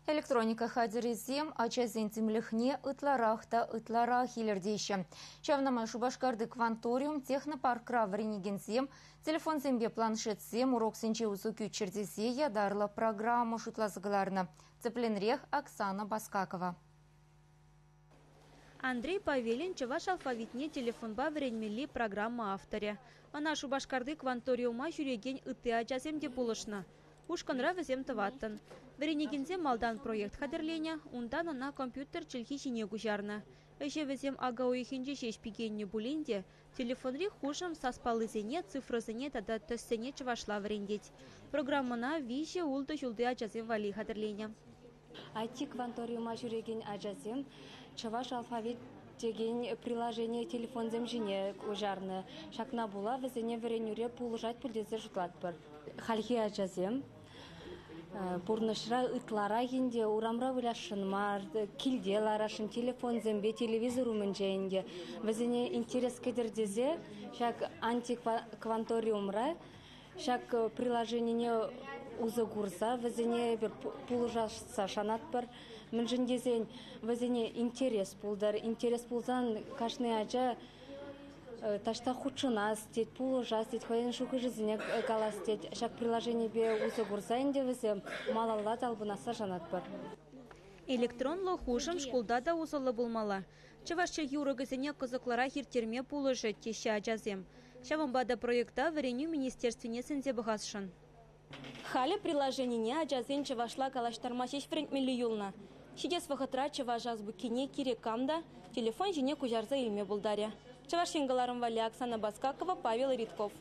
Электроника хатӗрӗсем ачасен тимлӗхне ытларах та ытларах илӗртеҫҫӗ. Ҫавна май Шупашкарти «Кванториум» технопаркра вӗренекенсем телефонсемпе планшетсем уроксенче усӑ кӳччӗр тесе ятарлӑ программа шутласа кӑларнӑ. Тӗплӗнрех Оксана Баскакова. Андрей Павелин чӑваш алфавитне телефонпа вӗренмелли программа авторӗ. Ӑна Шупашкарти «Кванториума» ҫӳрекен ытти ачасем те пулӑшнӑ. Ушкӑнра вӗсем тӑваттӑн. Вӗренекенсем малтан проект хатӗрленӗ, унтан ӑна компьютер чӗлхи ҫине куҫарнӑ. Ӗҫе вӗсем ака уйӑхӗнче ҫеҫ пикеннӗ пулин те телефонри хушӑм саспаллисене, цифрӑсене тата тӗссене чӑвашла вӗрентет. Программӑна 3-6 ҫулти ачасем валли хатӗрленӗ. IT-кванториума ҫӳрекен ачасем чӑваш алфавит текен приложение телефонсем ҫине куҫарнӑ. Ҫакна пула вӗсене вӗренӳре пулӑшать пуль тесе шутлатпӑр. Хальхи ачасем пурнӑҫра ытларах ӗнтӗ урамра вылясшӑн мар, килте ларасшӑн, телефонсемпе телевизор умӗнче ӗнтӗ. Вӗсене интерес кӗтӗр тесе ҫак антикванториумра ҫак приложенине усӑ курса вӗсене эпир пулӑшасса шанатпӑр. Мӗншӗн тесен вӗсене интерес пултӑр. Интерес пулсан кашни ача таҫта хутшӑнас тет, пулӑшас тет, хӑйӗн шухӑшӗсене калас тет. Ҫак приложенипе усӑ курса ӗнтӗ вӗсем малалла талпӑнасса шанатпӑр. Электронлӑ хушӑм шкулта та усӑллӑ пулмалла. Чӑваш чӗлхи урокӗсене кӑсӑклӑрах ирттерме пулӑшӗ, теҫҫӗ ачасем. Ҫавӑнпа та проекта Вӗренӳ министерствине сӗнсе пӑхасшӑн. Халӗ приложенине ачасен чӑвашла калаҫтарма ҫеҫ вӗрентмелли юлнӑ. Ҫитес вӑхӑтра чӑваш азбукине кирек кам та телефон ҫине куҫарса илме пултарӗ. Чӑваш Ен кӑларӑм валли Оксана Баскакова, Павел Ритков.